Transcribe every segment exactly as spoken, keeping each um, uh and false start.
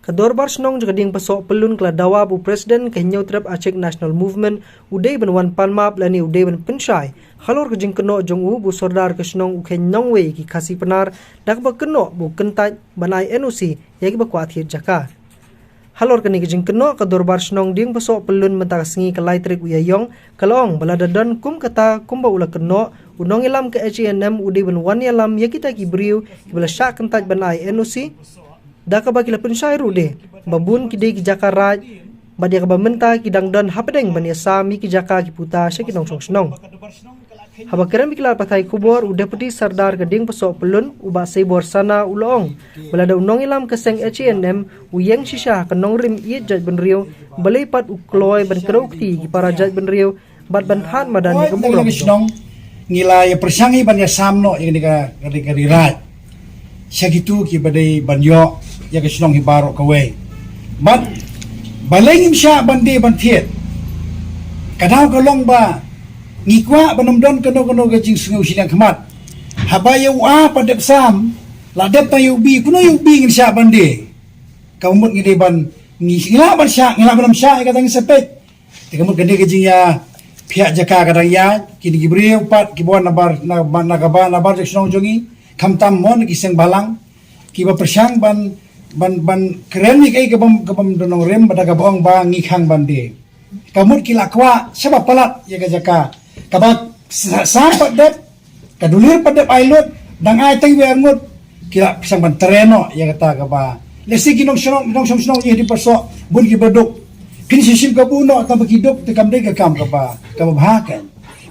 Ka Dorbar Shnong jong ka Diengpasoh Pyllun ka la dawa ba u President ka Hynñiewtrep Achik National Movement u dei ban wan pan map lane u dei ban pynshai halor ka jingkynnoh jong u ba u Sordar ka shnong u kheiñ nongwei ïa ki Khasi Pnar da kaba kynnoh ba u kyntait ban ai N O C ïa kiba kwah thied jaka. Halor kane ka jingkynnoh, ka Dorbar Shnong Diengpasoh Pyllun mynta ka sngi ka lai tarik u Ïaïong ka la ong ba lada don kum kata kumba u la kynnoh, u nongïalam ka H A N M u dei ban wan ïalam ïa kita ki briew kiba la shah kyntait ban ai N O C, da kaba ki la pynshai ruh de ba bun ki dei ki jaka raid bad ïa kaba mynta ki dang don hapdeng ban ïasam ïa ki jaka ki puta sha ki nongshong shnong. Haba kren bad ki lad pathai khubor, u Deputy Sordar ka Diengpasoh Pyllun, u Bah Seibor Sana, u la ong ba lada u nongïalam ka seng H A N M u ïeng shisha ha ka nongrim ïeit jaitbynriew, balei pat u kloi ban kdew kti ïa ki para jaitbynriew bad ban thad madan ïa ka burom. Ngi la ïa pyrshang hi ban ïasam noh ïa kane ka, ka, ka ri raid sha kito kiba dei ban ïoh ïa ka shnong hi baroh kawei. Bad balei ngim shah ban die ban thied? Ka daw ka long ba ngi kwah ban ym don kano kano ka jingsngew shiliang khmat. Haba ïa u A pat dep sam, la dep tang ïa u B, kumno ïa u B ngin shah ban die? Ka mut ngi dei ban, ngi, ngi lah ban shah, ngi lah ban ym shah ïa kata, ngin sa peit. Te ka mut kane ka jingïaphiah jaka ka dang ïaid, kine ki briew pat kiba wan nabar, na, na kaba nabar jong shnong jong ngi, khamtam mo na ki seng balang kiba pyrshang ban, ban, ban kren ïa kaei kabym, kabym don nongrim, bad da kaba ong ba ngi khang ban die. Ka mut ki la kwah shaba palat ïa ka jaka. Kaba sa, sa pat dep, ka dulir pat dep ai lut, dang ai tang wei arngut, ki la pyrshang ban trei noh ïa kata kaba. Lehse ki nongshong, nongshong shnong ïa Diengpasoh bun kiba duk. Phin shim shim kabu noh tang ba ki duk, te kam dei ka kam kaba, kaba bha kan.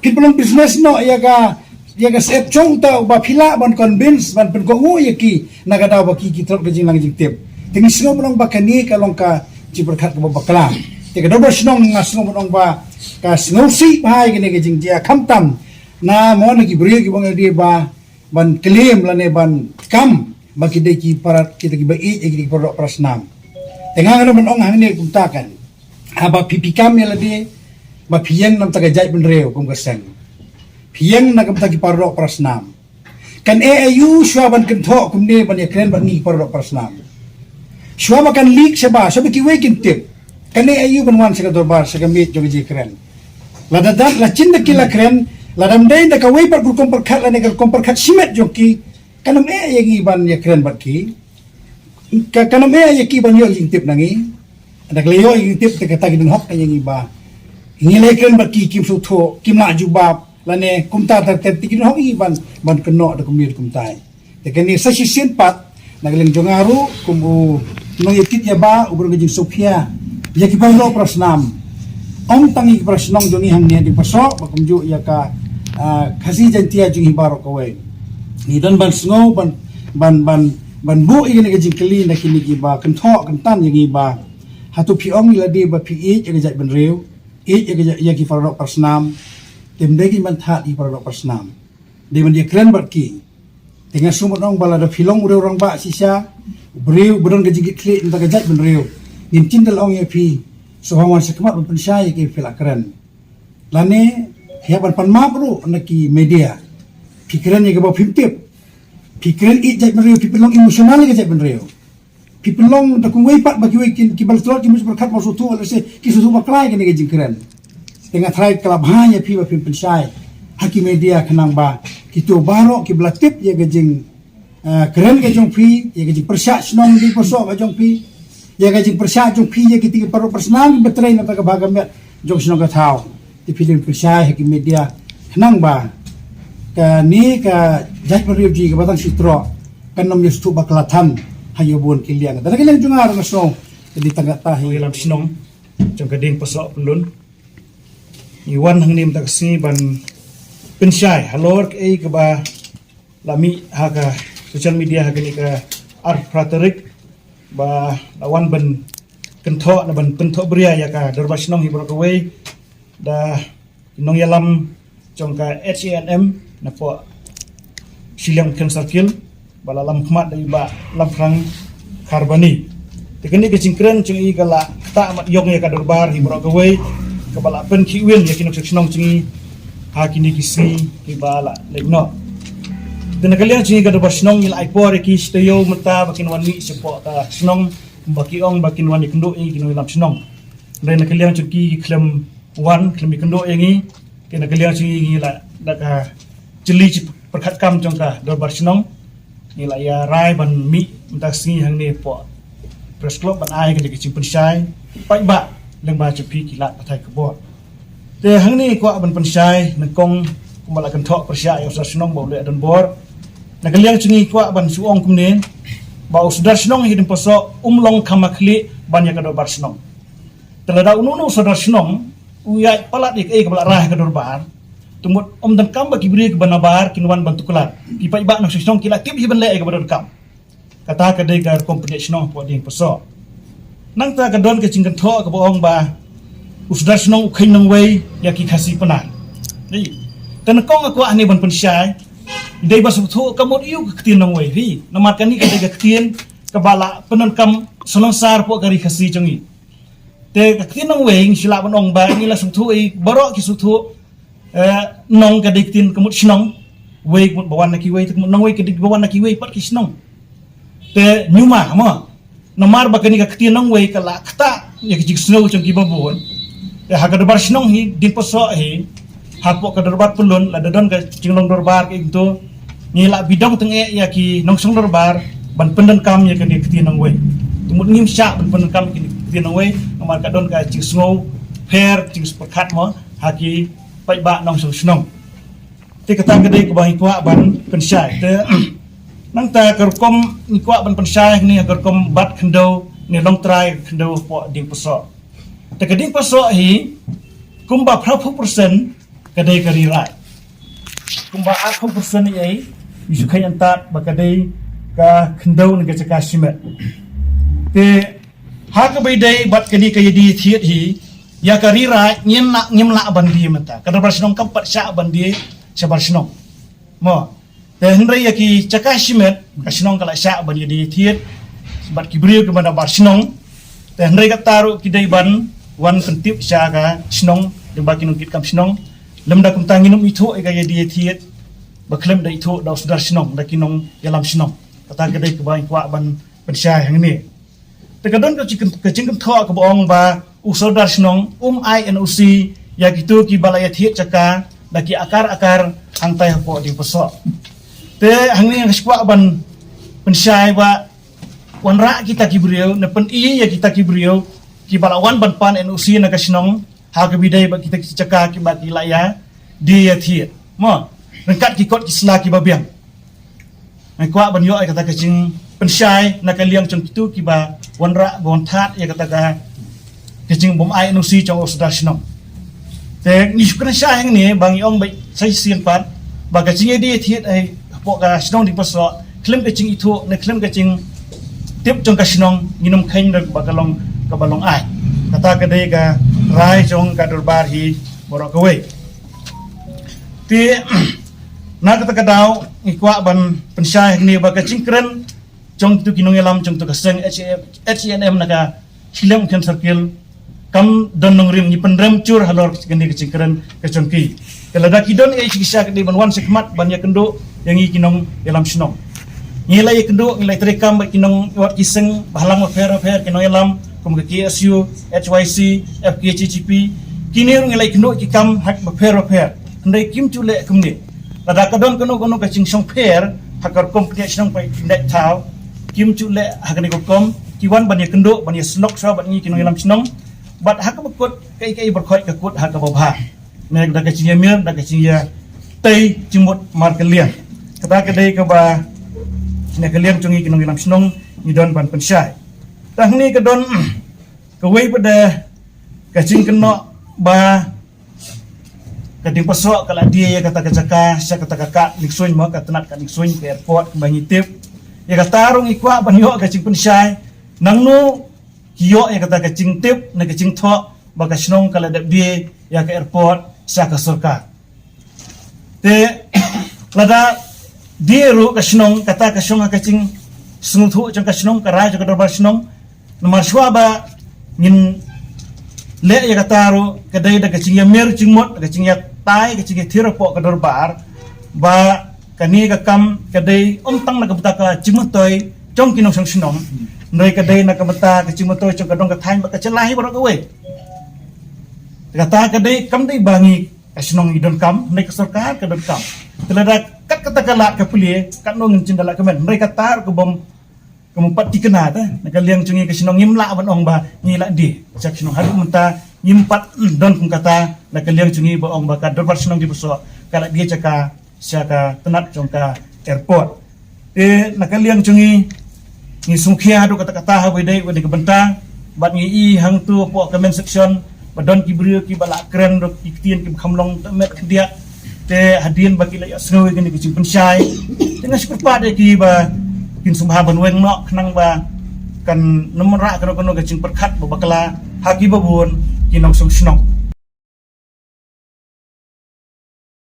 Phin pynlong business noh ïa ka, ïa ka syep jong uta uba phi lah ban convince, ban pynkohnguh ïa ki na ka daw ba ki, ki trot ka jinglang jingtip. Te ngi sngew ban ong ba kane ka long ka jingpyrkhat kaba bakla. Te ka Dorbar Shnong nga sngew ban ong ba ka sngewsih bha ïa kane ka jingjia, khamtam na mo na ki briew kiba ong ïa lade ba ban claim lane ban kam ba ki dei ki para, kita kiba ïeit ïa ki dei ki para doh para snam. Te nga nga ban ong hangne kumta kan. Haba phi, phi kam ïa lade ba phi ïeng na ka bynta ka jaitbynriew kum ka seng, phi ïeng na ka bynta ki para doh para snam. Kan eh aïu shuwa ban kynthoh kumne ban ïakren bad ngi ki para doh para snam? Shuwa ba kan leak shabar, shuwa ba kiwei kin tip, kan eh aïu ban wan sha ka dorbar, sha ka miej jong ka jingkren? Lada, da la shisien da ki la kren, lada ym dei da kawei pat ka rukom pyrkhat lane ka rukom pyrkhat shimet jong ki, kan ym eh ïa ngi ban ïakren bad ki. Ka, kan ym eh ïa ki ban ïoh jingtip na ngi. Da ka la ïoh jingtip te kata ki don hok ïa ngi ba ngi la ïakren bad ki, kim sngewthuh, kim lah jubab, lane kumta ter ter, te ki don hok ïa ngi ban, ban kynnoh da kumne da kumtai. Te kane sa shisien pat na ka liang jong nga ruh kum u nongïatit ïa ba u briew ka jingsngewkhia ïa ki para doh para snam, ym tang ïa ki para shnong jong ngi hangne Diengpasoh, ba kumjuh ïa ka, ah, Khasi Jaintia jong ngi baroh kawei. Ngi don ban sngew, ban, ban, ban, ban buh ïa kane ka jingkylli na kine kiba kynthoh kyntan ïa ngi ba, hato phi ong ïa lade ba phi ïeit ïa ka jaitbynriew, ïeit ïa ka jait, ïa ki para doh para snam? Te ym dei ki ban thad ïa ki para doh para snam, dei ban ïakren bad ki. Te nga sngew ban ong ba lada phi long u rangbah shisha, u briew ba don ka jingkitkhlieh na ka jaitbynriew, ngim shym da la ong ïa phi, sngewbha wan sha khmat ban pynshai ïa kaei ba phi la kren. Lane phi hap ban pan map ruh na ki media. Phi kren ïa kaba phim tip. Phi kren ïeit jaitbynriew, phi pynlong emotional ïa ka jaitbynriew. Phi pynlong da kumwei pat ba kiwei kin, kiba la tlot ki mut pyrkhat ba sngewthuh, lehse ki sngewthuh bakla ïa kane ka jingkren. Te nga tharai ka la bha ïa phi ba phin pynshai ha ki media khnang ba kito baroh kiba la tip ïa ka jing, eh, kren ka jong phi, ïa ka jingpyrshah shnong Diengpasoh ka jong phi, ïa ka jingpyrshah jong phi ïa kito ki para doh para snam kiba trei na ka bynta ka bha ka miat jong shnong ka thaw, te phi dei ban pynshai ha ki media khnang ba kane ka jaitbynriew jong ngi kaba tang shi troh kan ym ïa sngewthuh bakla than ha ïa bun ki liang. Da na ka liang jong nga ruh nga sngew ka dei tang kata hi. Nongïalam shnong jong ka Diengpasoh Pyllun, ngi wan hangne mynta ka sngi ban pynshai halor kaei kaba la mih ha ka social media ha kane ka arphew phra tarik, ba la wan ban kynthoh, na ban kynthoh bria ïa ka dorbar shnong hi baroh kawei da ki nongïalam jong ka H A N M napoh Shillong Thain Circle, ba la lam khmat da i Bah Lamthrang Kharbani. Te kane ka jingkren jong i ka la ktah mat ïong ïa ka dorbar hi baroh kawei, kaba la pynkhih win ïa ki nongshong shnong jong i ha kine ki sngi kiba la leit noh. Te na ka liang jong i ka dorbar shnong i la ai por ïa ki shi taïew mynta ba kin wan mih shapoh ka shnong ba ki ong ba kin wan ïakynduh ïa ngi ki nongïalam shnong. Hynrei na ka liang jong ki ki khlem wan, khlem ïakynduh ïa ngi. Te na ka liang jong ngi ngi la da ka jylliew jingpyrkhat kam jong ka dorbar shnong, ngi la ïa rai ban mih mynta ka sngi hangne hapoh Press Club ban ai kane ka jingpynshai paidbah lyngba jong phi ki lad pathai khubor. Te hangne kwah ban pynshai nyngkong kumba la kynthoh pyrshah ïa u sordar shnong ba u leh donbor. Na ka liang jong ngi kwah ban shu ong kumne, ba u sordar shnong hi Diengpyrsoh um long kham ha khlieh ban ïa ka dorbar shnong. Te lada uno uno u sordar shnong u ïaid palat ïa kaei kaba la rai ha ka dorbar, te mut ym donkam ba ki briew kiba nabar kin wan ban tuklar. Ki paidbah nongshong shnong ki la tip hi ban leh ïa kaba donkam. Kata ka dei ka rukom pynïaid shnong hapoh Diengpyrsoh. Nangta ka don ka jingkynthoh kaba ong ba u sordar shnong u kheiñ nongwei ïa ki Khasi Pnar. Te nyngkong nga kwah hangne ban pynshai, dei ba sngewthuh ka mut ïa u ka ktien nongwei hi. Namar kane ka dei ka ktien kaba la pyndonkam salonsar hapoh ka ri Khasi jong ngi. Te ka ktien nongwei ngi shu lah ban ong ba ngi la sngewthuh, i baroh ki sngewthuh, eh, nong ka dei ktien ka mut shnong, wei ka mut ba wan na kiwei, te ka mut nongwei ka dei ba wan na kiwei pat ki shnong. Te nyuma mo, namar ba kane ka ktien nongwei ka la ktah ïa ka jingsngew jong kiba bun. Te ha ka dorbar shnong hi Diengpyrsoh hi, hapoh ka dorbar pyllun lada don ka jinglong dorbar ka ing to, ngi la bidong tyngeh ïa ki nongshong dorbar ban pyndonkam ïa kane ka ktien nongwei. Te mut ngim shah ban pyndonkam ïa kane ka ktien nongwei namar ka don ka jingsngew pher, jingpyrkhat mo ha ki paidbah nongshong shnong. Te kata ka dei kaba ngi kwah ban pynshai. Te nangta ka rukom ngi kwah ban pynshai hangne ka rukom bat khyndew ne longtrai khyndew hapoh Diengpyrsoh. Te ka Diengpyrsoh hi kumba phra phew percent ka dei ka Ri Raid. Kumba ar phew percent ei, ngi shu kheiñ antad ba ka dei ka khyndew ne ka jaka shimet. Te ha kaba ïadei bad kane ka ïadie thied hi, ïa ka Ri Raid ngim lah, ngim lah ban die mynta. Ka dorbar shnong kam pat shah ban die shabar shnong. Mo. Te hynrei ïa ki jaka shimet, ka shnong ka la shah ban ïadie thied bad ki briew kiba nabar shnong. Te hynrei kata ruh ki dei ban wan pyntip sha ka shnong, lyngba ki nongkitkam shnong. Lymda kumta ngin ym ithuh ïa ka ïadie thied ba khlem da ithuh da u sordar shnong, da ki nongïalam shnong. Kata ka dei kaba ngi kwah ban pynshai hangne. Te ka don ka jing, ka jingkynthoh kaba ong ba u sordar shnong um ai N O C ïa kito kiba la ïathied jaka da ki akar akar hangtai hapoh Diengpyrsoh. Te hangne nga kwah ban pynshai ba wanrah kita ki briew, ne pyni ïa kita ki briew kiba la wan ban pan N O C na ka shnong, ha kaba ïadei bad kita ki jaka kiba ki la ïa die ïathied. Mo, ryngkat ki kot ki sla kiba biang. Nga kwah ban ïoh ïa kata ka jingpynshai na ka liang jong kito kiba wanrah, ba wan thad ïa kata ka, ka jingbym ai N O C jong u sordar shnong. Te ngi shu kren shai hangne ba ngi ong beit sa shisien pat ba ka jingïadie thied hapoh ka shnong Diengpyrsoh khlem ka jingithuh ne khlem ka jingtip jong ka shnong ngin ym kheiñ da ba ka long kaba long ai. Kata ka dei ka rai jong ka dorbar hi baroh kawei. Te na kata ka daw ngi kwah ban pynshai hangne ba ka jingkren jong kito ki nongïalam jong kito ka seng H A F, H A N M na ka Shillong Umkhriyang Circle kam don nongrim, ngi pynrem jur halor kane ka jingkren ka jong ki. Te lada ki don ei shisha ka dei ban wan shakhmat ban ïakynduh ïa ngi ki nongïalam shnong. Ngi la ïakynduh, ngi la treikam bad ki nong, wat ki seng bahalang bapher bapher, ki nongïalam kum ka K S U, H Y C, F K J G P. Kine ruh ngi la ïakynduh ki kam ha bapher bapher. Hynrei kim ju leh kumne. Lada ka don kano kano ka jingshongpher ha ka rukom pynïaid shnong pynïaid thaw, kim ju leh ha kane ka rukom, ki wan ban ïakynduh, ban ïasyllok shuwa bad ngi ki nongïalam shnong. Bad ha kaba kut, kaei kaei baroh ka kut ha kaba bha. Ne da ka jingïamir, da ka jingïatei jingmut markylliang. Kata ka dei kaba na ka liang jong ngi ki nongïalam shnong ngi don ban pynshai. Te hangne ka don kawei pat de ka jingkynnoh ba ka Diengpyrsoh ka la die ïa kata ka jaka sha kata ka Kad Diengsuin, mo, ka tnat Kad Diengsuin, ka airport kumba ngi tip. Ïa kata ruh ngi kwah ban ïoh ka jingpynshai, nangno ki ïoh ïa kata ka jingtip ne ka jingthoh ba ka shnong ka la dep die ïa ka airport sha ka sorkar. Te lada die ruh ka shnong, kata ka shong ha ka jingsngewthuh jong ka shnong, ka rai jong ka dorbar shnong. Namar shuwa ba ngin leh ïa kata ruh ka dei da ka jingïamir jingmut, ka jingïatai, ka jingïathir hapoh ka dorbar, ba kane ka kam ka dei ym tang na ka bynta ka jingmyntoi jong ki nongshong shnong, Hynrei ka dei na ka bynta ka jingmyntoi jong ka dong ka thaiñ bad ka jylla hi baroh kawei. Kata ka dei, kam dei ba ngi ka shnong ngi donkam, hynrei ka sorkar ka donkam. Te lada kat kata ka lad ka plie, katno ngin jin da lad kmen. Hynrei kata ruh ka bym, ka bym pat thikna te. Na ka liang jong ngi ka shnong ngim lah ban ong ba ngi lah die. Sha ka shnong haduh mynta ngim pat don kum kata. Na ka liang jong ngi ba ong ba ka dorbar shnong Dibosoh ka lah die sha ka, sha ka tnat jong ka airport. Te na ka liang jong ngi, ngi sngewkhia haduh katta katta ha ba ïadei bad kane ka bynta. Bad ngi i hangto hapoh comment section ba don ki briew kiba la kren ruh ki ktien kiba kham long tymmen khyndiat. Te hadien ba ki la ïohsngew ïa kane ka jingpynshai, te nga shu kyrpad ïa ki ba kin sngewbha ban weng noh khnang ba kan ym rah kano kano ka jingpyrkhat ba bakla ha kiba bun ki nongshong shnong.